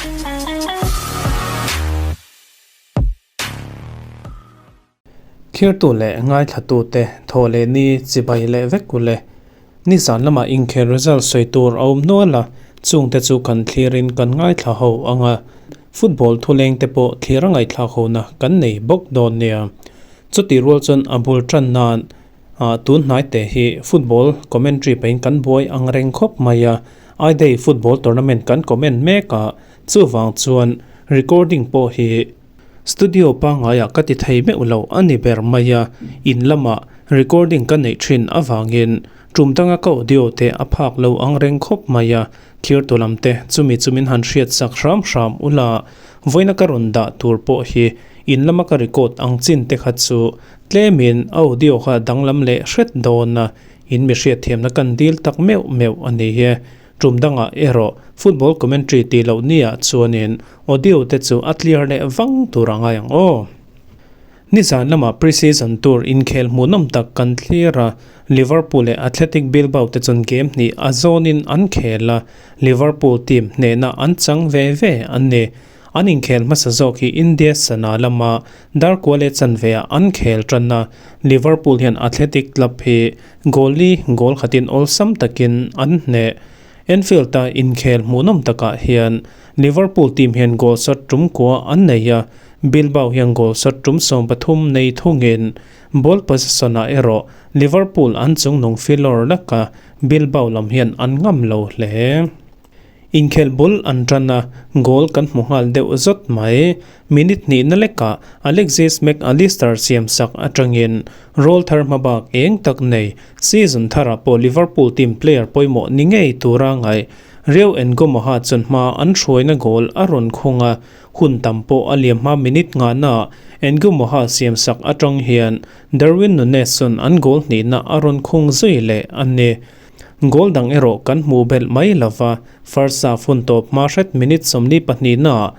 Thirtu leh ngaithlatute thaw leh ni chibai leh vek u le. Nizan lamah inkhel result sawi tur a awm nual a, chungte chu kan thlirin kan ngaithla ho ang a, football thulengte pawh thlir a ngaihthlak hona kan nei bawk dawn nia. Chutih rual chuan a bul tan nan tun hnaite hi football commentary pahin kan buai ang reng khawp mai a, I-Day football tournament kan comment mek a, chuvang chuan recording pawh hi Studio pangaiah ka ti thei meuh lo a ni ber mai a, in lamah recording ka neih thin avangin tum danga ka audio te a phak lo ang reng khawp mai a, thirtu lam te chumi chu min han hriat sak hram hram ula, vawiina ka rawn dah tur pawh hi in lama ka record ang chin te kha chu tlemin a audio kha danglam leh hret dawn a, in mi hriatthiamna kan dil tak meuh meuh a ni e. Tum dangah erawh football commentary tih loh niah chuanin audio te chu a clear leh vang tur a ngai ang aw. Nizan lamah pre-season tour inkhel hmuhnawm tak kan thlir a, Liverpool leh Athletic Bilbao te chuan game hnih a zawnin an khel a, Liverpool team hnehna an chang ve ve an ni. An inkhel hmasa zawk hi India sana lama darkua leh chanveah an khel tan a, Liverpool hian Athletic Club hi goal li goal khatin awlsam takin an hneh. Anfield-a inkhel hmuhnawm takah hian Liverpool team hian goal shot tum kua an nei a, Bilbao hian goal shot tum 13 nei thungin ball possession-ah erawh Liverpool an chungnung filawr laka Bilbao lam hian an ngam lo hle. Inkhel bul an tan a, goal kan hmu nghal deuh zawt mai. Minute hnihna lekah Alexis Mac Allister siam sak atangin roll thar hmabak eng tak nei. Season tharah pawh Liverpool team player pawimawh ni ngei tura ngaih Rio Ngumoha chuan hma an hruaina goal a rawn khung a, hun tam pawh a liam hma minute nghahnaah Ngumoha siam sak atang hian Darwin Nunez chuan an goal hnihna a rawn khung zui leh a ni. Goal dang erawh kan hmuh belh mai lova, first half hun tawp hma hret minute 42 naah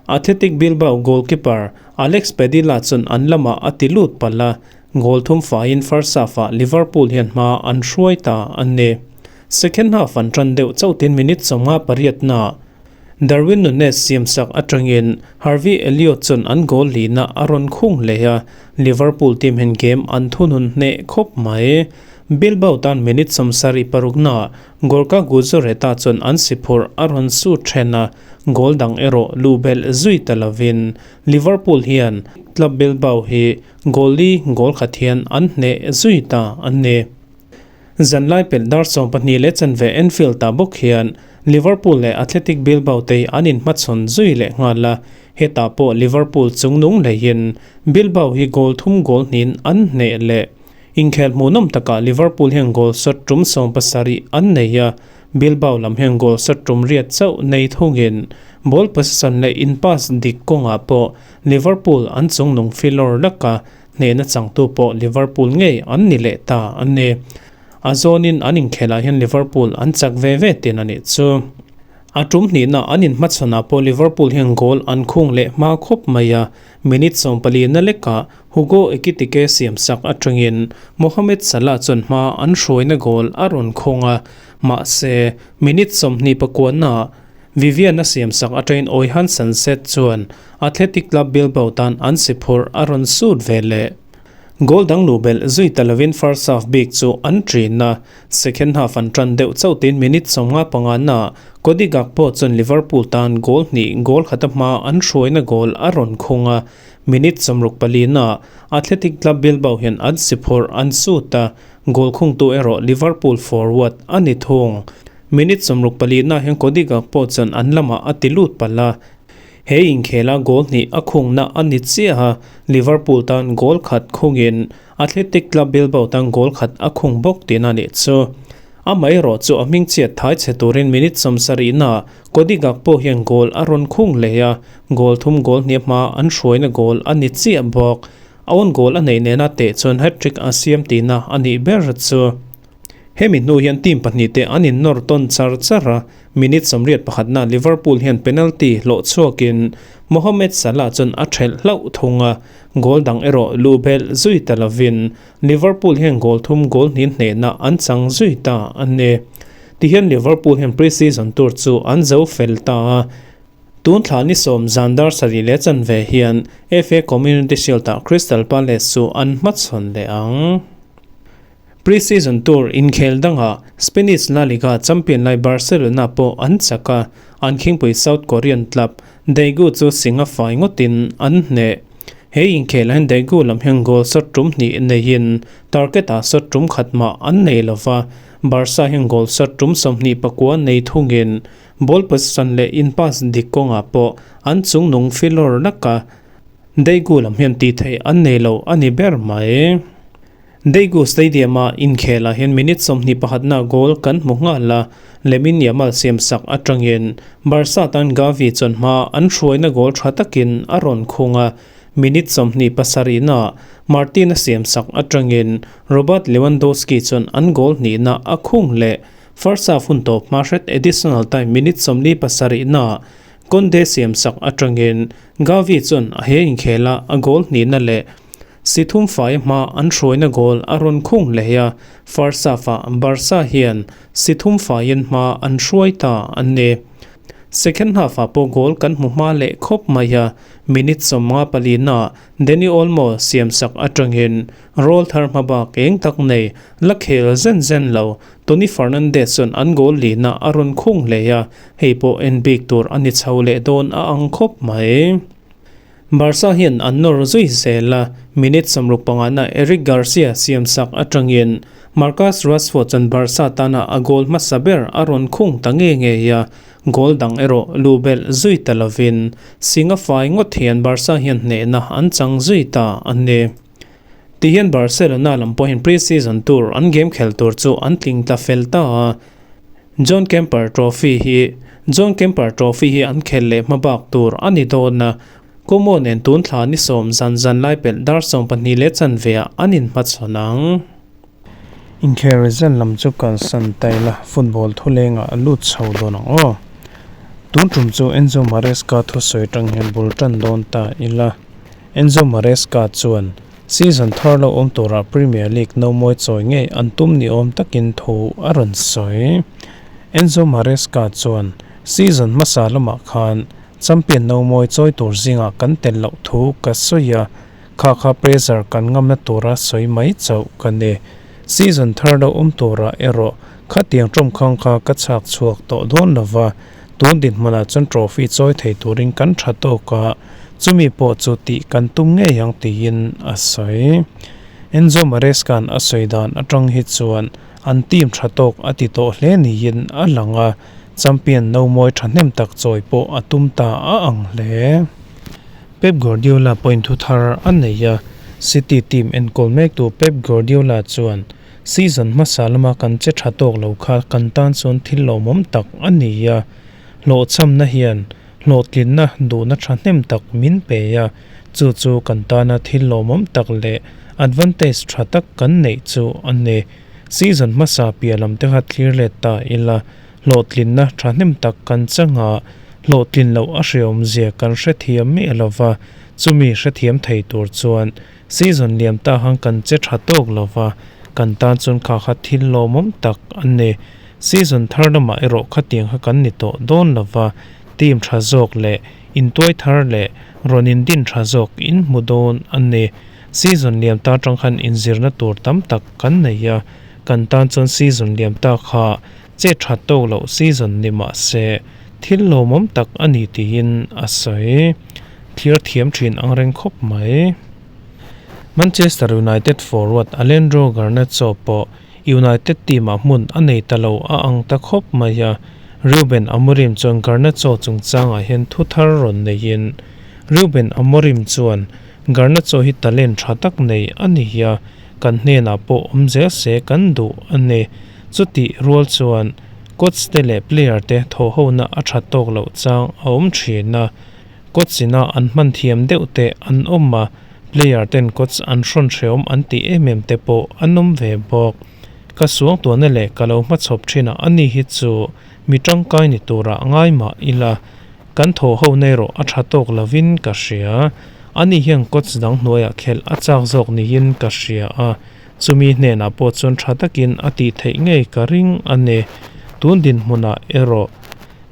Athletic Bilbao goalkeeper Alex Padilla chuan an lamah a ti lut palh a, goal thum faiin first half-ah Liverpool hian hma an hruai ta a ni. Second half an tan deuh chauhtin minute 58 naah Darwin Nunez siamsak atangin Harvey Elliott chuan an goal lihna a rawn khung leh a, Liverpool team hian game an thunun hneh khawp mai. Bilbao tan minute 76 naah Gorka Guzoreta chuan an si phurh a rawn sut then a, goal dang erawh luh belh zui ta lovin Liverpool hian club Bilbao hi goal li goal khat hian an hneh zui ta a ni. Zanlai pelh dar 12 leh chanve Anfield ah bawk hian Liverpool leh Athletic Bilbao te an inhmachhawn zui leh nghal a, hetah pawh Liverpool chungnung leiin Bilbao hi goal thum goal hnihin an hneh leh. Inkhel hmuhnawm takah Liverpool hian goal shot tum 70 an nei a, Bilbao lam hian goal shot tum riat chauh nei thungin ball possession leh in pass dik kawngah pawh Liverpool an chungnung filawr laka hnehna changtu pawh Liverpool ngei an ni leh ta a ni. A zawnin an inkhelah hian Liverpool an chak ve ve tin a nih chu. A tum hnihna an inhmachhawnah pawh Liverpool hian goal an khung leh hma khawp mai a, minute 14 na lekah Hugo Ekitike siam sak atangin Mohamed Salah chuan hma an hruaina goal a rawn khawng a, mahse minute 29 naah Vivian a siam sak atangin Oihan Sancet chuan Athletic Club Bilbao tan an si phurh a rawn sut ve leh. Goal dang luh belh zui ta lovin first half bik chu an ṭin a, second half an ṭan deuh chauh tiin minute 55 naah Cody Gakpo chuan Liverpool tan goal hnih goal khata hma an hruaina goal a rawn khung a, minute 64 naah Athletic Club Bilbao hian an si phurh an sut a, goal khungtu erawh Liverpool forward a ni thung. Minute 64 naah hian Cody Gakpo chuan an lamah a ti lut palh a, he inkhela goal hnih a khungna a ni chiah a, Liverpool tan goal khat khungin Athletic Club Bilbao tan goal khat a khung bawk tihna a nih chu. Amaherawh chu a hming chhiat thai chhe turin minute 70 naah Cody Gakpo hian goal a rawn khung leh a, goal thum goal hnih hma an hruaina goal a ni chiah bawk. A own goal a neih nena teh chuan hat-trick a siam tihna a nih ber chu. Hemi hnu hian team pahnih te an innawr tawn char char a, minute 81 na Liverpool hian penalty hlawh chhuakin Mohamed Salah chuan a thelh hlauh thung a, goal dang erawh luh belh zui ta lovin Liverpool hian goal thum goal hnih hnehna an chang zui ta a ni. Tihian Liverpool hian pre-season tour chu an zo fel ta a. Tun thla ni sawm zan dar sarih leh chanve hian FA Community Shield-ah Crystal Palace chu an hmachhawn leh ang. Pre-season tour inkhel dangah Spanish La Liga champion lai Barcelona pawh an chak a, an khingpui South Korean club Daegu chu singa fai ngawtin an hneh. He inkhelah hian Daegu lam hian goal shot tum hnih neihin target-ah shot tum khat mah an nei lo va, Barca hian goal shot tum 29 nei thungin ball possession leh in pass dik kawngah pawh an chungnung filawr lak a, Daegu lam hian tih theih an nei lo a ni ber mai. Daegu Stadium-a inkhelah hian minute 21na goal kan hmu nghal a, Lamine Yamal siamsak atangin Barca tan Gavi chuan hma an hruaina goal tha takin a rawn khung a, minute 27na Martin-a siamsak atangin Robert Lewandowski chuan an goal hnihna a khung leh. First half hun tawp hma hret additional time minute 47na Kounde siamsak atangin Gavi chuan a he inkhela a goal hnihna leh Si thum fai hma an hruaina goal a rawn khung leh a, first half-ah Barca hian si thum faiin hma an hruai ta a ni. Second half-ah pawh goal kan hmu hma leh khawp mai a, minute 54 naah Dani Olmo siamsak atangin roll thar hma bak eng tak nei la khel zen zen lo Toni Fernandes chuan an goal lina a rawn khung leh a, hei pawh en bik tur a ni chho leh dawn a ang khawp mai. Barca hian an nawr zui zel a, minute 65na Eric Garcia siamsak atangin Marcus Rashford chuan Barca tana a goal hmasa ber a rawn khung ta nge ngei a, goal dang erawh lu belh zui ta lovin singa fai ngawt hian Barca hian hnehna an chang zui ta a ni. Tihian Barcelona lam pawhin pre-season tour an game khel tur chu an tling ta fel ta a, Joan Gamper Trophy hi Joan Gamper Trophy hi an khel leh hma bak tur a ni dawn a, Como nen tun thla ni sawm zan zan lai pelh dar 12 leh chanveah an inhmachhawn ang. Inkhel result lam chu kalsan ta ila, football thulengah a lut chho dawn ang aw. Tun tum chu Enzo Maresca thusawi tang hian bul tan dawn ta ila. Enzo Maresca chuan season thar lo awm turah Premier League no mawi chawi ngei an tum ni awm takin thu a rawn sawi. Enzo Maresca chuan season hmasa lamah khan champion no mawi chawi tur zingah kan tel loh thu ka sawi a, kha kha pressure kan ngamna tura sawi mai chauh ka ni. Season thar lo awm turah erawh khatiang tawngkhang kha ka chhak chhuak tawh dawn lova, tun dinhmunah chuan trophy chawi thei turin kan tha tawk a, chumi pawh chu tih kan tum ngei ang tiin a sawi. Enzo Maresca-a'n a sawi dan atang hi chuan an team tha tawk a ti tawh hle niin a lang a, champion no mawi thahnem tak chawi pawh a tum ta a ang hle. Pep Guardiola pawhin thu thar a nei a, City team enkawl mektu Pep Guardiola chuan season hmasa lama kan che tha tawk lo kha kan tan chuan thil lawmawm tak a ni a, hlawhchhamna hian hlawhtlinna duhna thahnem tak min pe a, chu chu kan tana thil lawmawm tak leh advantage tha tak kan neih chu a ni. Season hmasa piah lam te kha thlir let ta ila, hlawhtlinna thahnem tak kan chang a, hlawhtlin loh a hreawmzia kan hrethiam miah lova, chumi hrethiam thei tur chuan season liam ta khan kan che tha tawk lova, kan tan chuan kha kha thil lawmawm tak a ni. Season thar lamah erawh khatiang kha kan ni tawh dawn lova, team tha zawk leh intuai thar leh rawn indin tha zawk in hmu dawn a ni. Season liam ta tang khan inzirna tur tam tak kan nei a, kan tan chuan season liam ta kha che tha tawk loh season ni mah se thil lawmawm tak a ni tiin a sawi. Thlir thiam thin ang reng khawp mai. Manchester United forward Alejandro Garnacho pawh United team-ah hmun a nei ta lo a ang ta khawp mai a, Ruben Amorim chuan Garnacho chungchangah hian thu thar rawn neiin Ruben Amorim chuan Garnacho hi talent tha tak nei a ni a, kan hnenah pawh awm zel se kan duh a ni. Chutih rual chuan coach te leh player te thawhhona a tha tawk loh chang a awm thin a, coach ina an hman thiam deuh te an awm a, player ten coach an hrawn hreawm an tih em em te pawh an awm ve bawk. Ka suang tuahna leh ka lo hmachhawp thinah a ni hi chu mi tangkai ni turah ngai mah ila, kan thaw ho na erawh a tha tawk lovin ka hria. Ani hian coach dang hnuaiah khelh a chak zawk niin ka hria a, chumi hnenah pawh chuan tha takin a tih theih ngei ka ring a ni. Tun dinhmunah erawh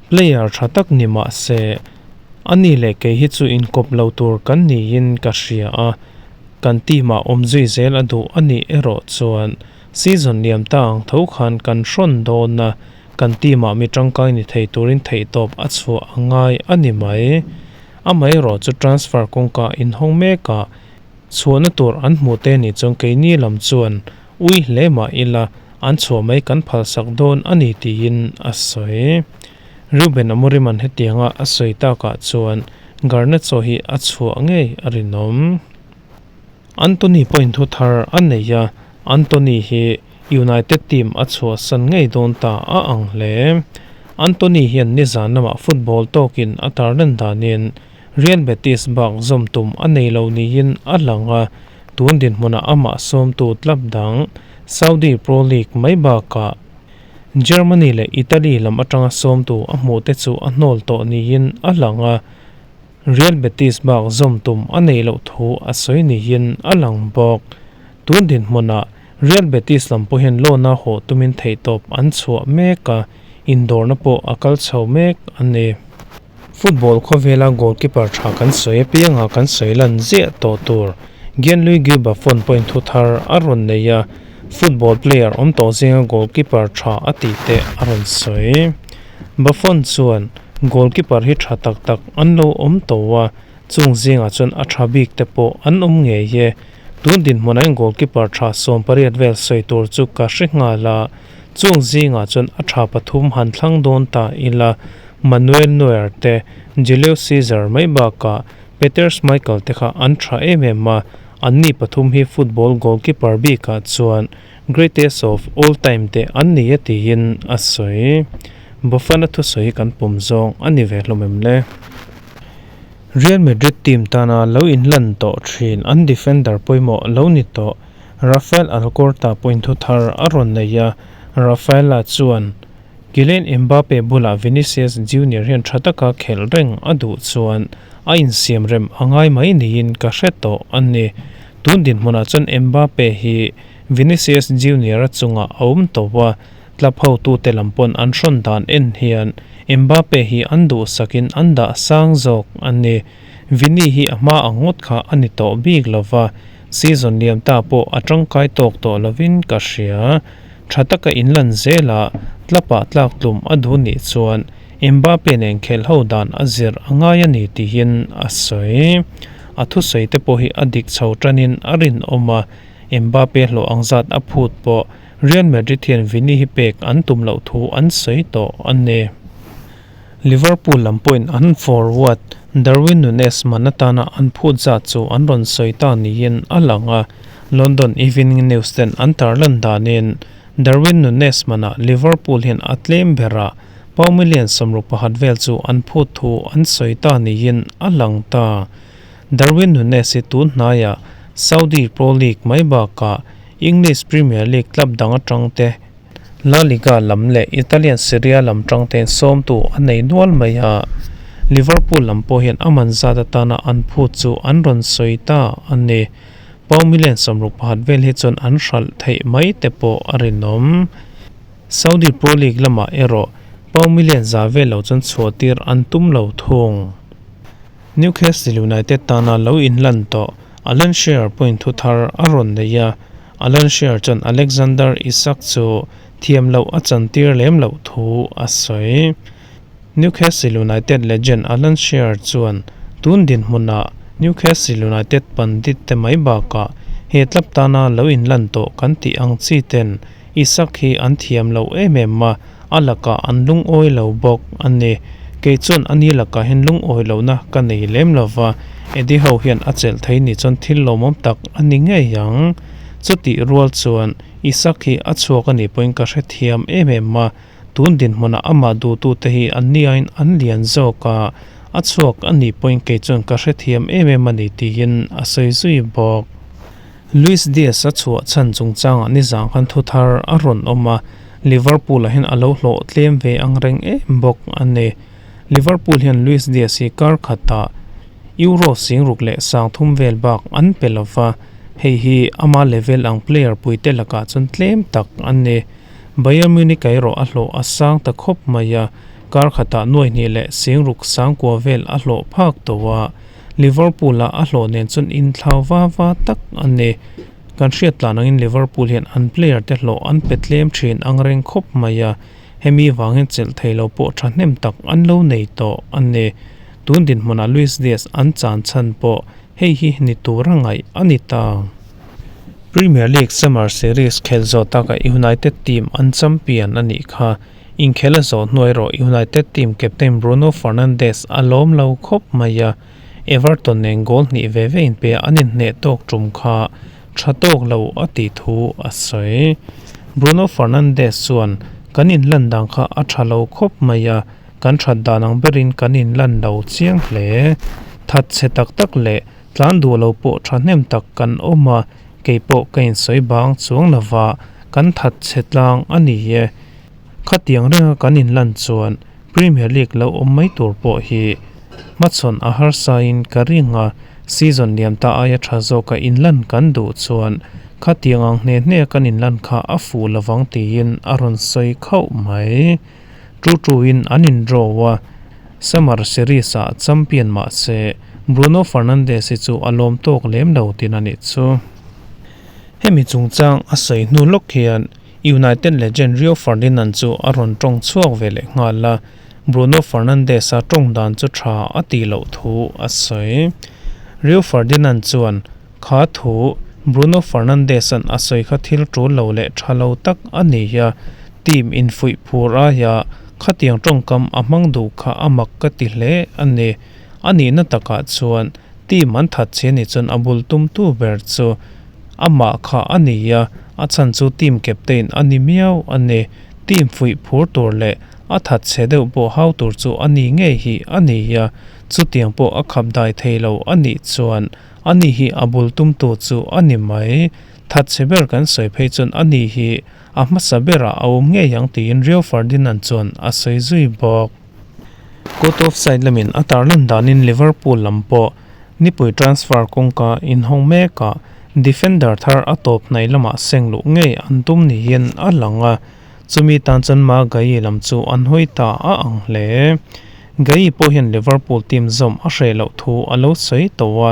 player tha tak ni mah se. Ani leh kei hi chu inkawp lo tur kan niin ka hria a, kan team ah awm zui zel a duh a nih erawh chuan season liam ta ang tho khan kan hrawn dawn a, kan team ah mi tangkai ni thei turin theihtawp a chhuah a ngai a ni mai. Amaherawh chu transfer kawngka inhawng mek ah Chhuahna tur an hmuh te nih chuan keini lam chuan ui hle mah ila an chhuah mai kan phalsak dawn a ni tiin a sawi. Reuben Amorim-a'n hetianga a sawi takah chuan Garnacho hi a chhuah ngei a rinawm. Antony pawhin thu thar a nei a, Antony hi United team a chhuahsan ngei dawn ta a ang hle. Antony hian nizan lamah football tawkin a tarlan danin Real Betis bak zawm tum a nei lo niin a lang a, tun dinhmunah amah sawmtu club dang Saudi Pro League mai bakah Germany leh Italy lam atanga sawmtu a hmuh te chu a hnawl tawh niin a lang a, Real Betis bak zawm tum a nei loh thu a sawi niin a lang bawk. Tun dinhmunah Real Betis lam pawhin loan a hawh tumin theihtawp an chhuah mek a, indawrna pawh a kal chho mek a ni. Football khawvela goalkeeper tha kan sawi apianga kan sawi lan ziah tawh tur Gianluigi Buffon pawhin thu thar a rawn nei a, football player awm tawh zinga goalkeeper tha a tih te a rawn sawi. Buffon chuan, Goalkeeper hi tha tak tak an lo awm tawh a, chung zingah chuan a tha bik te pawh an awm ngei e. Tun dinhmunah hian goalkeeper tha 18 vel sawi tur chu ka hre nghal a, chung zingah chuan a tha pathum han thlang dawn ta ila. Manuel Neuer te, Julius Caesar mai bakah Peter Schmeichel te kha an tha em em a, anni pathum hi football goalkeeper bikah chuan greatest of all time te an ni a tiin a sawi. Buffon-a thusawi hi kan pawm zawng a ni ve hlawm em le? Real Madrid team tana lo inlan tawh thin an defender pawimawh lo ni tawh Rafael Alcorta pawhin thu thar a rawn nei a, Rafaela chuan Kylian Mbappe bulah Vinicius Junior hian tha taka khelh reng a duh chuan a insiam rem a ngai mai niin ka hre tawh a ni. Tun dinhmunah chuan Mbappe hi Vinicius Junior-a chungah a awm tawh a, club hotute lam pawn an hrawn dan en hian Mbappe hi an duhsakin an dah sang zawk a ni. Vini hi a hma ang ngawt kha a ni tawh bik lova, season liam ta pawh a tangkai tawk tawh lovin ka hria. Tha taka inlan zela tlapah tlak tlum a duh nih chuan Mbappe nen khelh ho dan a zir a ngai a ni tihin a sawi. A thusawi te pawh hi a dik chho tanin a rinawm a, Mbappe hlawh ang zat a phut pawh Real Madrid hian Vini hi pek an tum loh thu an sawi tawh a ni. Liverpool lam pawhin an forward Darwin Nunez man atana an phut zat chu an rawn sawi ta niin a lang a, London Evening News ten an tarlan danin Darwin Nunez manah Liverpool hian a tlem berah pound million 61 vel chu an phut thu an sawi ta niin a lang ta. Darwin Nunez hi tun hnaiah Saudi Pro League mai bakah English Premier League club dang atang te La Liga lam leh Italian Serie A lam tang tein sawmtu a nei nual mai a, Liverpool lam pawh hian a man zat atana an phut chu an rawn sawi ta a ni. Pound million 61 vel hi chuan an hralh theih mai te pawh a rinawm. Saudi Pro League lamah erawh pound million 100 vel lo chuan chhuahtir an tum lo thung. Newcastle United tana lo inlan tawh Alan Shearer pawhin thu thar a rawn nei a, Alan Shearer chuan Alexander Isak chu thiam loh a chantir lem loh thu a sawi. Newcastle United legend Alan Shearer chuan tun dinhmunah Newcastle United pandit te mai bakah he club tana lo inlan tawh kan tih ang chi ten Isak hi an thiam loh em em a, a lakah an lungawi lo bawk a ni. Kei chuan ani lakah hian lungawi lohna ka nei lem lo va, Eddie Howe hian a chelh thei ni chuan thil lawmawm tak a ni ngei ang. Chutih rual chuan Isak hi a chhuak a nih pawhin ka hrethiam em em a, tun dinhmunah amah duhtute hi an niain an lian zawk a, a chhuak a nih pawhin kei chuan ka hrethiam em em a ni tiin a sawi zui bawk. Luis Diaz a chhuah chhan chungchangah nizang khan thu thar a rawn awm a, Liverpool-ah hian a lo hlawh tlem ve ang reng em bawk a ni. Liverpool hian Luis Diaz hi kar khatah Euro 63,000 vel bak an pe lo va, hei hi ama level ang player puite lakah chuan tlem tak a ni. Bayern Munich erawh a hlawh a sang ta khawp mai a, Kar khatah nuai hnih leh sing ruk sangkua vel a hlawh phak tawh a, Liverpool-a a hlawh nen chuan inthlau va va tak a ni. Kan hriat tlan angin Liverpool hian an player te hlawh an pe tlem thin ang reng khawp mai a, hemi vangin chelh thei lo pawh thahnem tak an lo nei tawh a ni. Tun dinhmunah Luis Diaz an chan chhan pawh hei hi ni tura ngaih a ni ta. Premier League Summer Series khelh zawh takah United team an champion a nih kha. Inkhel a zawh hnuai erawh United team captain Bruno Fernandes a lawm lo khawp mai a, Everton nen goal hnih ve ve inpe an inhneh tawk tum kha tha tawk lo a tih thu a sawi. Bruno Fernandes chuan, Kan inlan dan kha a tha lo khawp mai a, kan that dan ang berin kan inlan lo chiang hle. That chhe tak tak leh tlan duh lo pawh thahnem tak kan awm a, kei pawh ka insawi bang chuang lova kan that chhe tlang a ni e. Khatiang renga kan inlan chuan Premier League lo awm mai tur pawh hi hmachhawn a harsain ka ring a, season liam ta aia tha zawka inlan kan duh chuan khatiang ang hne hne a kan inlan kha a fuh lovang tiin a rawn sawi khauh mai. Tu tuin an in draw a, Summer Series ah champion mah se Bruno Fernandes hi chu a lawm tawk lem lo tin a nih chu. Hemi chungchang a sawi hnu lawk hian United legend Rio Ferdinand chu a rawn tawng chhuak ve leh nghal a, Bruno Fernandes-a tawng dan chu tha a tih loh thu a sawi. Rio Ferdinand chuan, Kha thu, Bruno Fernandes-a'n a sawi kha thil tul lo leh tha lo tak a ni a, team infuih phur aia khatiang tawngkam a hmang duh kha a mak ka ti hle a ni. A nihna takah chuan team an that che ni chuan a bul tumtu ber chu Amah kha a ni a, a chhan chu team captain a ni miau a ni. Team fuih phur tur leh a that chhe deuh pawh hau tur chu a ni ngei hi a ni a, chutiang pawh a khap dai thei lo a nih chuan a ni hi a bul tumtu chu a ni mai. That chhe ber kan sawi phei chuan a ni hi a hmasa berah a awm ngei ang tiin Rio Ferdinand chuan a sawi zui bawk. Court of side lamin a tarlan danin Liverpool lam pawh Nipui transfer kawngka inhawng mekah defender thar a tawp hnaih lamah seng luh ngei an tum niin a lang a, chumi tan chuan Ma Gayi lam chu an hawi ta a ang hle. Gayi pawh hian Liverpool team zawm a hreh loh thu a lo sawi tawh a,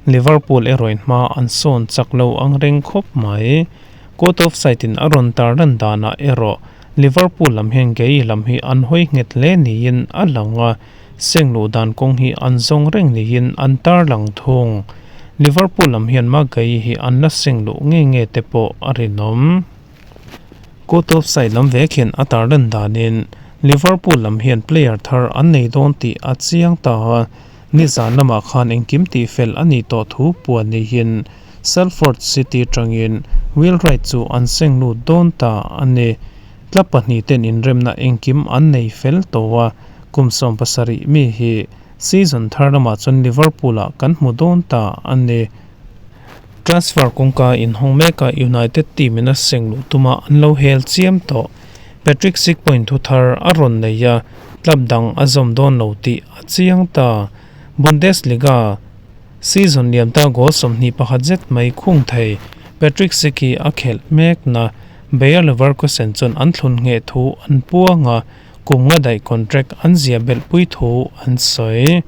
Liverpool erawhin hma an sawn chak lo ang reng khawp mai. Court of side in a rawn tar lan danah erawh Liverpool lam hian Gayi lam hi an hawi nghet hle niin a lang a, Seng luh dan kawng hi an zawng reng niin an tarlang thung. Liverpool lam hian Maguire hi an la seng luh nge nge te pawh a rinawm. Court of side lam vek hian a tarlan danin Liverpool lam hian player thar an nei dawn tih a chiang ta a, nizan lamah khan engkim tihfel a nih tawh thu puan niin Salford City tangin Will Wright chu an seng lut dawn ta a ni. Club pahnihten inremna engkim an nei fel tawh a, kum 70 mi hi season thar lamah chuan Liverpool-ah kan hmu dawn ta a ni. Transfer kawngka inhawng mekah United team-in a seng luh tuma an lo hel chiam tawh. Patrick Schick pawhin thu thar a rawn nei a, club dang a zawm dawn lo tih a chiang ta. Bundesliga season liam ta goal 21 zet mai khung thei Patrick Schick hi a khelh mekna Bayer Leverkusen chuan an thlun ngheh thu an puang a, kum nga daih contract an zia belhpui thu an sawi.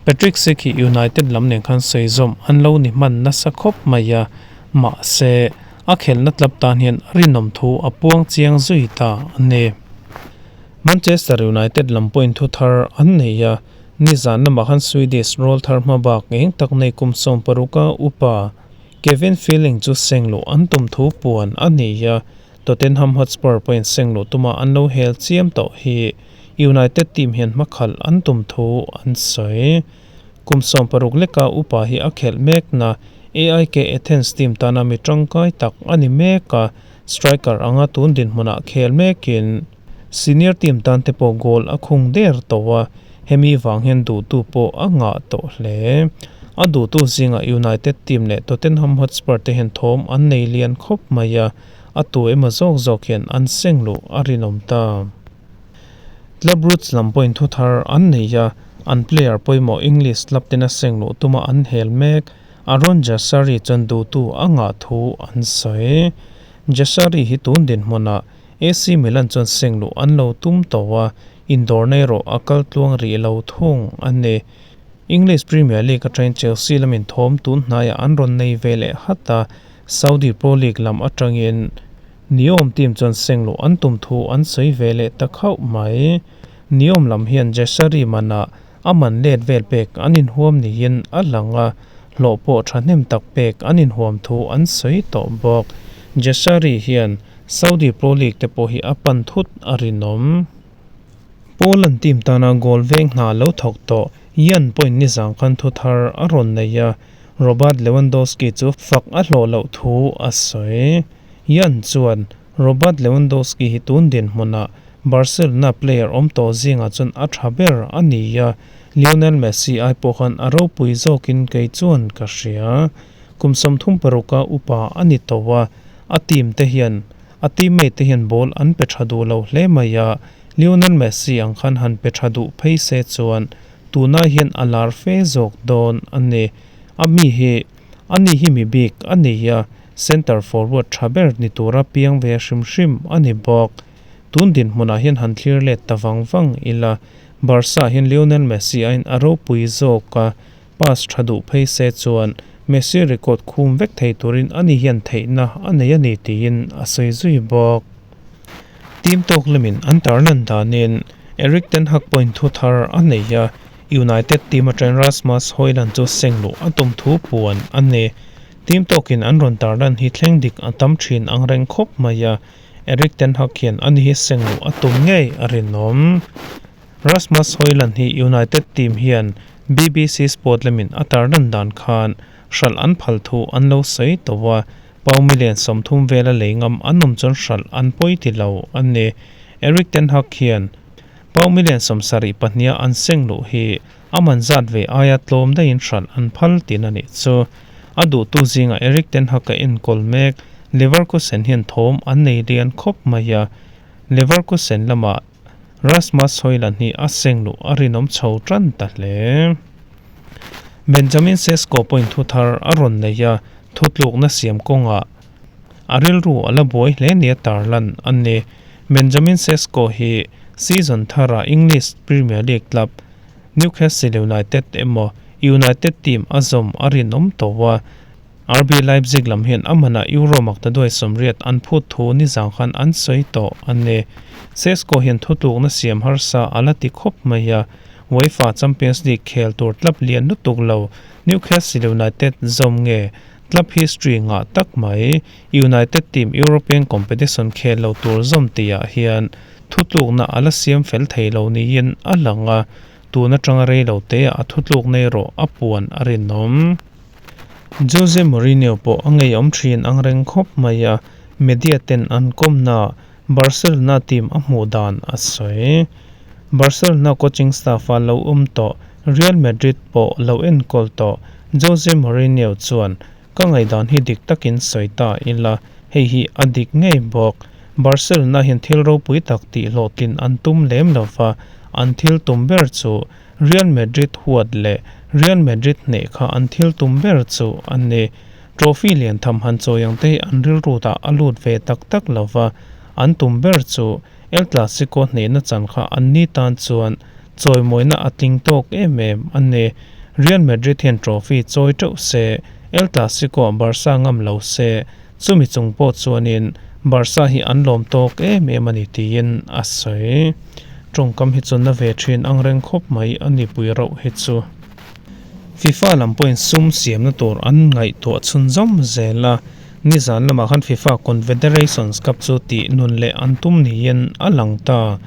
Patrick Schick hi United lam nen khan sawi zawm an lo ni hman nasa khawp mai a, mahse, a khelhna club tan hian a rinawm thu a puang chiang zui ta a ni. Manchester United lam pawhin thu thar an nei a, nizan lamah khan Swedish rawlthar hmabak eng tak nei kum 60 a upa Kevin Feeling chu seng luh an tum thu puan a ni a, Tottenham Hotspur pawhin seng luh tuma an lo hel chiam tawh hi United team hian hmakhalh an tum thu an sawi. Kum 60 leka upa hi a khelh mekna AIK Athens team tana mi tangkai tak a ni mek a, striker anga tun dinhmunah khel mekin senior team tan te pawh goal a khung der tawh a, hemi vang hian duhtu pawh a ngah tawh hle. A duhtu zingah United team leh Tottenham Hotspur te hian thawm an nei lian khawp mai a, a tu emaw zawk zawk hian an seng luh a rinawm ta. Club Brugge lam pawhin thu thar an nei a, an player pawimawh English club tena seng luh tuma an hel mek, Aaron Jashari chuan duhtu a ngah thu an sawi. Jashari hi tun dinhmunah AC Milan chuan seng luh an lo tum tawh a, Indawrna erawh a kal tluang rih lo thung a ni. English Premier League atangin Chelsea lamin thawm tun hnaiah an rawn nei ve leh hat a, Saudi Pro League lam atangin Neom team chuan sengluh an tum thu an sawi ve leh ta khauh mai. Neom lam hian Jashari manah a man let vel pek an inhuam niin a lang a, hlawh pawh thahnem tak pek an inhuam thu an sawi tawh bawk. Jashari hian Saudi Pro League te pawh hi a pan thut a rinawm. Poland team tana goal veng hna lo thawk tawh Jan pawhin nizang khan thu thar a rawn nei a, Robert Lewandowski chu fak a hlawh loh thu a sawi. Jan chuan Robert Lewandowski hi tun dinhmunah Barcelona player awm tawh zingah chuan a tha ber a ni a, Lionel Messi ai pawh khan a ropui zawkin kei chuan ka hria. Kum 36 a upa a ni tawh a, a team te hian a teammate te hian ball an pe tha duh lo hle mai a, Lionel Messi ang khan han pe tha duh phei se chuan tunah hian a lar fe zawk dawn a ni. A mi hi a ni hi mi bik a ni a, centre forward tha ber ni tura piang ve hrim hrim a ni bawk. Tun dinhmunah hian han thlir let ta vang vang ila, Barca hian Lionel Messi aiin a ropui zawk a, pass tha duh phei se chuan Messi record khum vek thei turin ani hian theihna a nei a ni tiin a sawi zui bawk. Team tawk lamin an tarlan danin Erik ten Hag pawhin thu thar a nei a, United team atangin Rasmus Hojlund chu sengluh a tum thu puan a ni. Team tawkin an rawn tarlan hi thleng dik a tam thin ang reng khawp mai a, Erik ten Hag hian ani hi sengluh a tum ngei a rinawm. Rasmus Hojlund hi United team hian BBC Sport lamin a tarlan dan khan hralh an phal thu an lo sawi tawh a, pound million 30 vela lei ngam an awm chuan hralh an pawi ti lo a ni. Erik ten Hag hian pound million 72 a an seng luh hi a man zat ve aia tlawm daihin hralh an phal tin a nih chu. A duhtu zingah Erik ten Hag a enkawl mek Leverkusen hian thawm an nei lian khawp mai a, Leverkusen lamah Rasmus Hojlund hi a seng luh a rinawm chho tan ta hle. Benjamin Sesko pawhin thu thar a rawn nei a, thutlukna siam kawngah a rilru a la buai hle nia tarlan a ni. Benjamin Sesko hi season tharah English Premier League club Newcastle United emaw United team a zawm a rinawm tawh a, RB Leipzig lam hian a manah Euro maktaduai 80 an phut thu nizang khan an sawi tawh a ni. Sesko hian thutlukna siam harsa a la ti khawp mai a, UEFA Champions League khel tur club lian lutuk lo Newcastle United zawm nge club history ngah tak mai United team European competition khel lo tur zawm tihah hian thutlukna a la siam fel thei lo niin a lang a, tun atanga rei lo teah a thutlukna erawh a puan a rinawm. Jose Mourinho pawh a ngeiawm thin ang reng khawp mai a, media ten an kawmna Barcelona team a hmuh dan a sawi. Barcelona coaching staff a lo awm tawh Real Madrid pawh lo enkawl tawh Jose Mourinho chuan, Ka ngaihdan hi dik takin sawi ta ila, hei hi a dik ngei bawk. Barcelona hian thil ropui tak tih hlawhtlin an tum lem lova, an thil tum ber chu Real Madrid huat leh Real Madrid hneh kha an thil tum ber chu a ni. Trophy lian tham han chawi ang te hi an rilru dah a lut ve tak tak lo va, an tum ber chu El Clasico hnehna chan kha an ni tan chuan chawimawina a tling tawk em em a ni. Real Madrid hian trophy chawi teuh se, El Clasico-ah Barca ngam lo se, chumi chung pawh chuanin Barca hi an lawm tawk em em a ni tiin a sawi. Tawngkam hi chu na ve thin ang reng khawp mai a ni pui rauh hi chu. FIFA lam pawhin sum siamna tur an ngaihtuah chhunzawm zel a, nizan lamah khan FIFA Confederations Cup chu tih nun leh an tum niin a lang ta.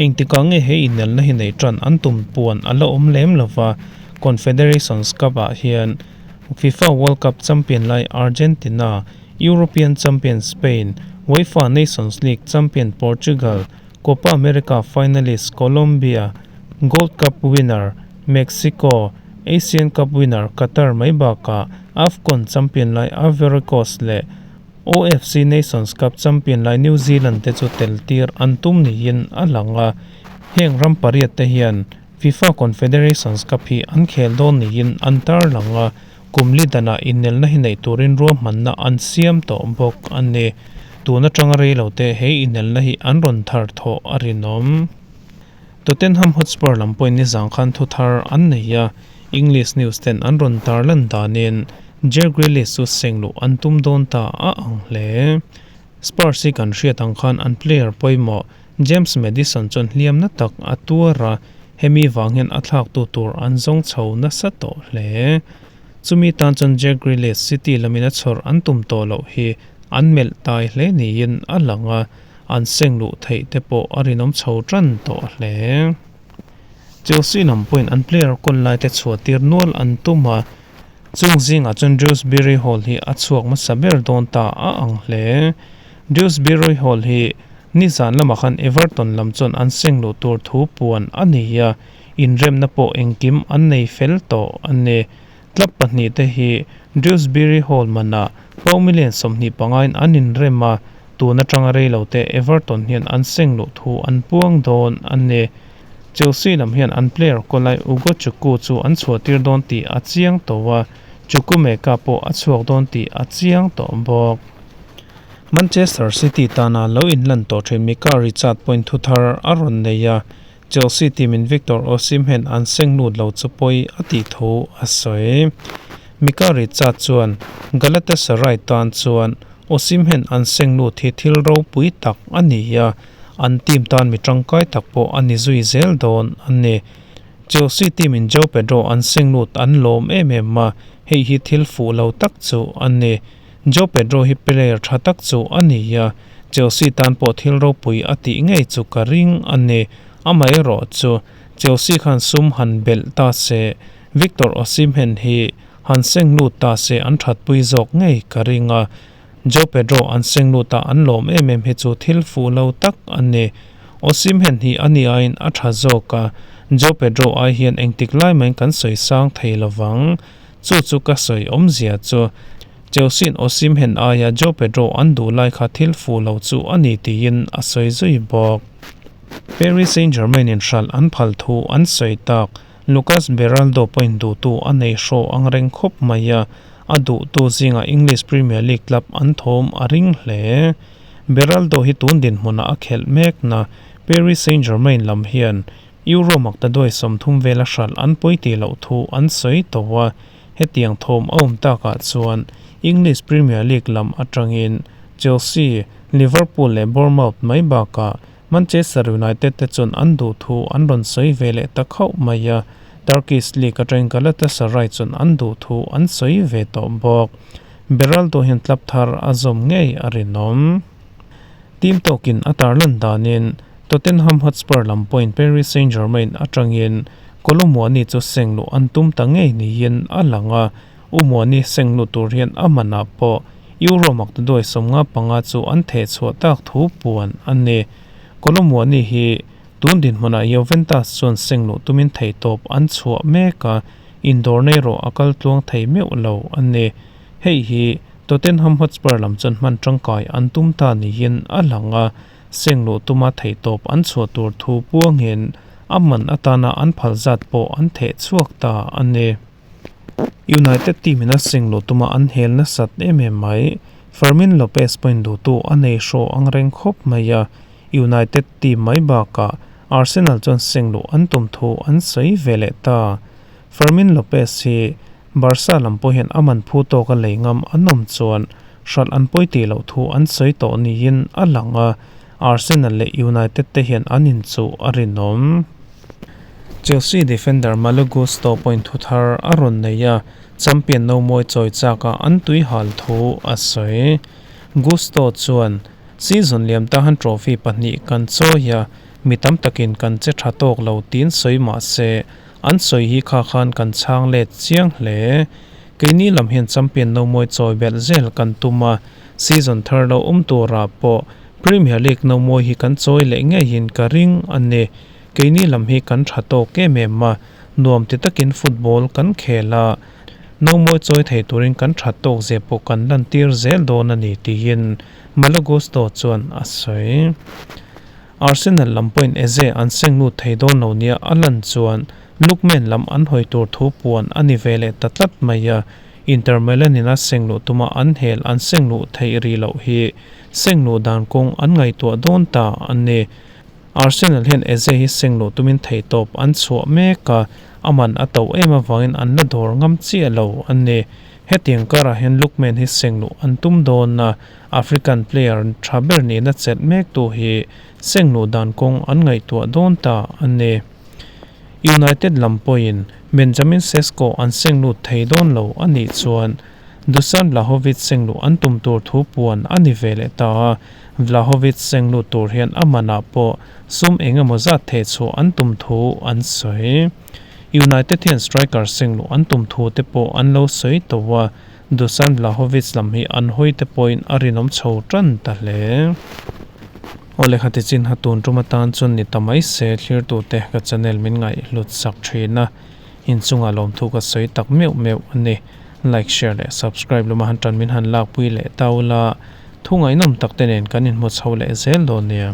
Engtikah nge he inelna hi neih tan an tum puan a la awm lem lova, Confederations Cup ah hian FIFA World Cup champion lai Argentina, European champion Spain, UEFA Nations League champion Portugal, Copa America finalist Colombia, Gold Cup winner Mexico, Asian Cup winner Qatar mai bakah AFCON champion lai Ivory Coast leh OFC Nations Cup champion lai New Zealand te chu tel tir an tum niin a lang a. Heng ram pariat te hian FIFA Confederations Cup hi an khel dawn niin an tarlang a, kum li danah inelna hi neih turin ruahmanna an siam tawh bawk a ni. Tun atanga rei lo te he inelna hi an rawn thar thawh a rinawm. Tottenham Hotspur lam pawhin nizan khan thu thar an nei a, English news ten an rawn tarlan danin Jack Grealish chu seng luh an tum dawn ta a ang hle. Spurs hi kan hriat ang khan an player pawimawh James Maddison chuan hliamna tak a tuar a, hemi vang hian a thlaktu tur an zawng chho nasa tawh hle. Chumi tan chuan Jack Grealish City lamin a chhawr an tum tawh loh hi an melh tai hle niin a lang a, an seng luh theih te pawh a rinawm chho tan tawh hle. Chelsea lam pawhin an player kawl lai te chhuah tir nual an tum a, chung zingah chuan Dewsbury Hall hi a chhuak hmasa ber dawn ta a ang hle. Dewsbury Hall hi nizan lamah khan Everton lam chuan an seng luh tur thu puan a nei a, inremna pawh engkim an nei fel tawh a ni. Club pahnihte hi Dewsbury Hall manah pound million 25 in an inrem a, tun atanga rei lo te Everton hian an seng luh thu an puang dawn a ni. Chelsea lam hian an player kawlai Ugo Chukwu chu an chhuahtir dawn tih a chiang tawh a, Chukwuemeka pawh a chhuak dawn tih a chiang tawh bawk. Manchester City tana lo inlan tawh thin Mika Richard pawhin thu thar a rawn nei a, Chelsea team in Victor Osimhen an seng lut lo chu pawi a tih thu a sawi. Mika Richard chuan Galatasaray tan chuan Osimhen an seng lut hi thil ropui tak a ni a, an team tan mi tangkai tak pawh a ni zui zel dawn a ni. Chelsea team in Joao Pedro an seng lut an lawm em em a, hei hi thil fuh lo tak chu a ni. Joao Pedro hi player tha tak chu a ni a, Chelsea tan pawh thil ropui a tih ngei chu ka ring a ni. Amaherawh chu Chelsea khan sum han belh ta se, Victor Osimhen hi han seng lut ta se an thatpui zawk ngei ka ring a. Joao Pedro an seng lut a an lawm em em hi chu thil fuh lo tak a ni. Osimhen hi a ni aiin a tha zawk a, Joao Pedro ai hian engtik lai maiin kan sawi sang thei lovang. Chu chu ka sawi awmzia chu Chelsea-in Osimhen aia Joao Pedro an duh lai kha thil fuh lo chu a ni tiin a sawi zui bawk. Paris Saint-Germain-in hralh an phal thu an sawi tak. Lucas Beraldo pawhin duhtu a nei hraw ang reng khawp mai a, a duhtu zingah English Premier League club an thawm a ring hle. Beraldo hi tun dinhmunah a khelh mekna Paris Saint-Germain lam hian Euro maktaduai 30 vela hralh an pawi tih loh thu an sawi tawh a, hetiang thawm a awm takah chuan English Premier League lam atangin Chelsea, Liverpool leh Bournemouth mai bakah Manchester United te chuan an duh thu an rawn sawi ve leh ta khauh mai a, Turkish League atangin Galatasaray chuan an duh thu an sawi ve tawh bawk. Beraldo hian club thar a zawm ngei a rinawm. Team tawkin a tarlan danin Tottenham Hotspur lam pawhin Paris Saint-Germain atangin Kolo Muani chu seng luh an tum ta ngei niin a lang a, U Muani seng luh tur hian a manah pawh Euro maktaduai 55 chu an theh chhuah tak thu puan a ni. Kolo Muani hi tun dinhmunah Juventus chuan seng luh tumin theihtawp an chhuah mek a, indawr nei rawh a kal tluang thei meuh lo a ni. Hei hi Tottenham Hotspur lam chuan hman tangkai an tum ta niin a lang a, seng luh tuma theihtawp an chhuah tur thu puangin a man atana an phal zat pawh an theh chhuak ta a ni. United team in a seng luh tuma an hel nasat em em mai. Fermin Lopez pawhin duhtu a nei hraw ang reng khawp mai a, United team mai bakah Arsenal chuan seng luh an tum thu an sawi ve leh ta. Fermin Lopez hi Barca lam pawh hian a man phu tawka lei ngam an awm chuan hralh an pawi tih loh thu an sawi tawh niin a lang a, Arsenal leh United te hian an inchuh a rinawm. Chelsea defender Malo Gusto pawhin thu thar a rawn nei a, champion no mawi chawi chakah an tui hal thu a sawi. Gusto chuan, Season liam tahan trophy pahnih kan chawi a, mi tam takin kan che tha tawk lo tiin sawi mah se, An sawi hi kha khan kan chhang let chiang hle. Keini lam hian champion no mawi chawi belh zel kan tum a, season thar lo awm turah pawh Premier League no mawi hi kan chawi leh ngeiin ka ring a ni. Keini lam hi kan tha tawk em em a, nuam ti takin football kan khel a, no mawi chawi thei turin kan tha tawk zia pawh kan lantir zel dawn a ni tiin Malo Gusto chuan a sawi. Arsenal lam pawhin Eze an seng lut thei dawn lo nia a lan chuan Lookman lam an hawi tur thu puan a ni ve leh ta tlat mai a, Inter Milan in a seng luh tuma an hel an seng luh theih rih loh hi seng luh dan kawng an ngaihtuah dawn ta a ni. Arsenal hian Eze hi seng luh tumin theihtawp an chhuah mek a, a man a to em avangin an la dawr ngam chiah lo a ni. Hetiang karah hian Lookman hi seng luh an tum dawn a, African player tha ber nihna chelh mektu hi seng luh dan kawng an ngaihtuah dawn ta a ni. United lam pawhin Benjamin Sesko an seng lut thei dawn lo a nih chuan Dusan Vlahovic seng luh an tum tur thu puan a ni ve leh ta a, Vlahovic seng lut tur hian a manah pawh sum eng emaw zat theh chhuah an tum thu an sawi. United hian striker seng luh an tum thu te pawh an lo sawi tawh a, Dusan Vlahovic lam hi an hawi te pawhin a rinawm chho tan ta hle. Aw lehkha ti chin ha tun tum atan chuan ni ta mai se thlirtute ka channel min ngaihhlut sak thin a, inchungah lawmthu ka sawi tak meuh meuh a ni. Like, share leh subscribe lama han tan min han lakpui leh ta ula, thu ngaihnawm tak te nen kan inhmu chho leh zel dawn nia.